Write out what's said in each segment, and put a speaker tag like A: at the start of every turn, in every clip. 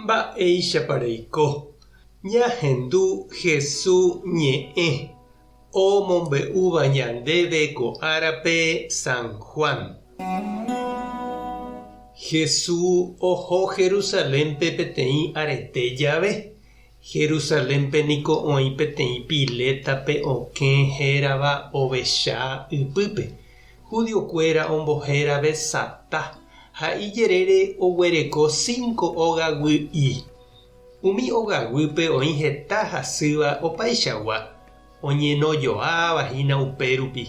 A: Mba'éichapa reiko? Ñahendu Hesu ñe'ẽ omombe'úva ñandéve ko árape San Juan. Hesu oho Jerusalénpe peteĩ arete jave. Jerusalénpe niko oĩ peteĩ pilétape okẽ hérava Ovecha ypýpe. Judiokuéra ombohéra Betzatá ha ijerére oguereko cinco ógaguy'i. Umi ogaguýpe oĩ heta hasýva opaichagua, oñenojoáva hína upérupi,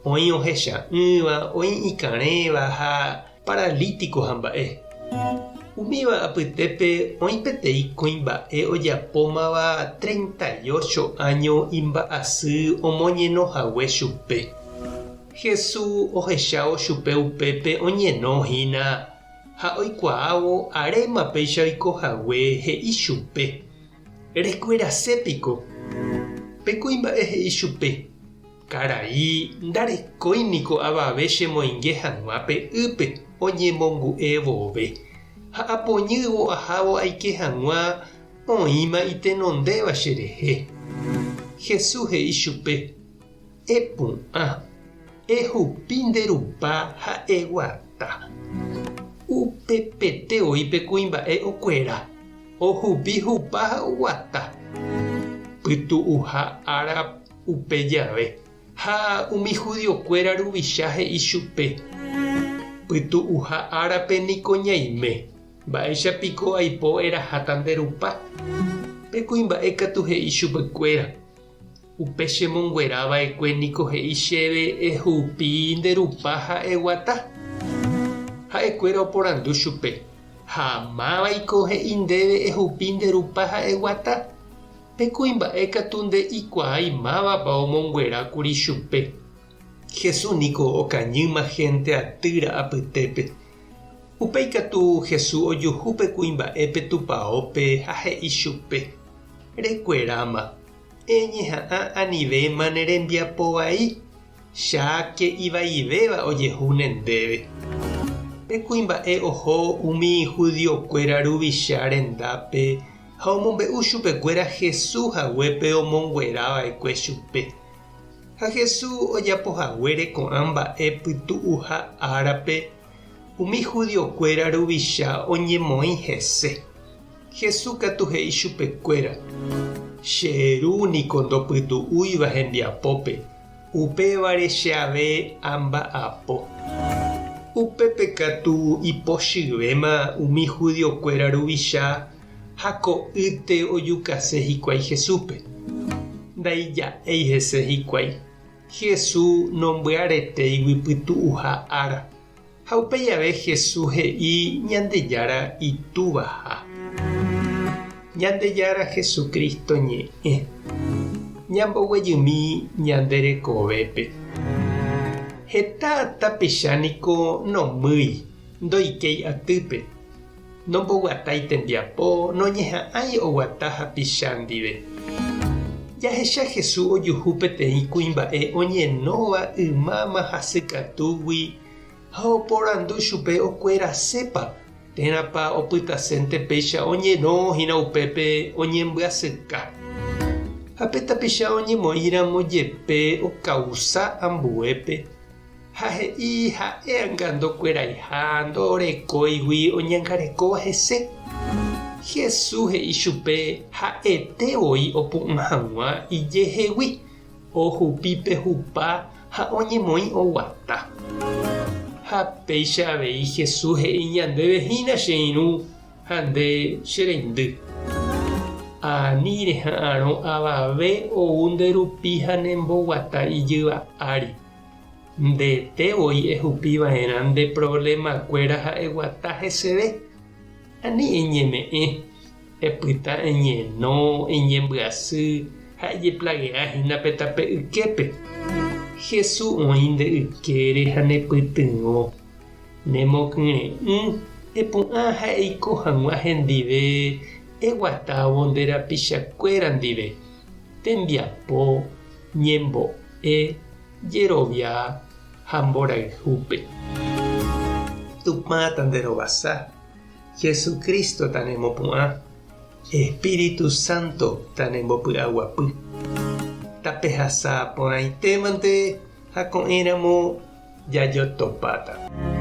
A: oĩ ohecha'ỹva, oĩ ikarẽva ha paralítiko hamba'e. Umíva apytépe oĩ peteĩ kuimba'e ojapómava 38 áño imba'asy omoñeno hague chupe. Jesús ohechávo chupe upépe oñeno hína ha oikuaávo aréma péicha oiko hague he'i chupe, Rekuerase piko? Pe kuimba'e he'i chupe, Karai, ndarekói niko avave chemoinge hag̃ua pe ýpe oñemongu'e vove, ha apoñývo ahávo aike hag̃ua oĩma itenondéva cherehe. Jesús he'i chupe, Epu'ã, ehupi nde rupa ha eguata. Upepete voi pe kuimba'e okuera, ohupi hupa ha oguata. Pytu'uha ára upe jave, ha umi judiokuéra ruvicha he'i chupe, Pytu'uha árape niko ñaime, mba'éicha piko aipo eraháta nde rupa? Pe kuimba'e katu he'i chupekuéra, Upe chemonguera va'ekue niko he'i chéve ehupi nde rupa ha eguata. Ha'ekuéra oporandu chupe, Ha mávaiko he'i ndéve ehupi nde rupa ha eguata? Pe kuimba'e katu nde'ikuaái mávapa omonguera kuri chupe. Jesús niko okañýma hénte atýra apytépe. Upéi katu Jesús ojuhu pe kuimba'épe tupaópe ha he'i chupe, Rekueráma, eñeha'ã anivéma ne rembiapo vai, cháke ivaivéva ojehu nendéve. Pe kuimba'e oho umi judiokuéra ruvicha rendápe ha omombe'u chupekuéra Jesús haguépe omonguera va'ekue chupe. Ha Jesús ojapo haguére ko'ã mba'e pytu'uha árape, umi judiokuéra ruvicha oñemoĩ hese. Jesús katu he'i chupekuéra, Che Ru niko ndopytu'úiva hembiapópe, upévare che ave amba'apo. Upépe katu ipochyvéma umi judiokuéra ruvicha ha ko'ýte ojukase hikuái Jesúspe. Ndaija'éi hese hikuái, Jesús nombyaretéigui pytu'uha ára. Ha upe jave Jesús he'i Ñandejára Itúvaha. Ñandejára Jesucristo ñe'ẽ. Ñamboguejymi ñande rekovépe. Heta tapicha niko nomýi, ndoikéi atýpe, nomboguatái tembiapo, noñeha'ãi oguata hapicha ndive. Jahecha Jesús ojuhu peteĩ kuimba'e oñenóva ymáma hasykatúgui ha oporandu chupe okuerasépa térãpa opytasénte péicha oñeno hína upépe oñembyasyka. Ha pe tapicha oñemoĩramo jepe okausa ambuépe ha he'i ha'e anga ndokueraiha ndorekóigui oñangarekóva hese. Jesús he'i chupe ha'ete voi opu'ã hag̃ua ijehegui, ohupi pe hupa ha oñemoĩ oguata. Ha péicha avei Jesús he'i ñandéve hína che irũ ha nde che reindy. Ani reha'arõ avave ou nde rupi ha nemboguata ijyva ári. Ndete voi ehupi va'erã nde provlemakuéra ha eguata heseve. Ani eñeme'ẽ, epyta eñeno, eñembyasy ha ejeplagea hína pe tape yképe. Jesús oĩ nde ykére ha nepytyvõ. Nemokyre'ỹ epu'ã ha eiko hag̃ua hendive eguatávo nde rapichakuéra ndive, tembiapo, ñembo'e, jerovia ha mborayhúpe. Tupã tanderovasa. Jesucristo tanemopu'ã, Espíritu Santo tanembopy'aguapy. Tapehasa porãitémante ha ko'ẽramo jajotopáta.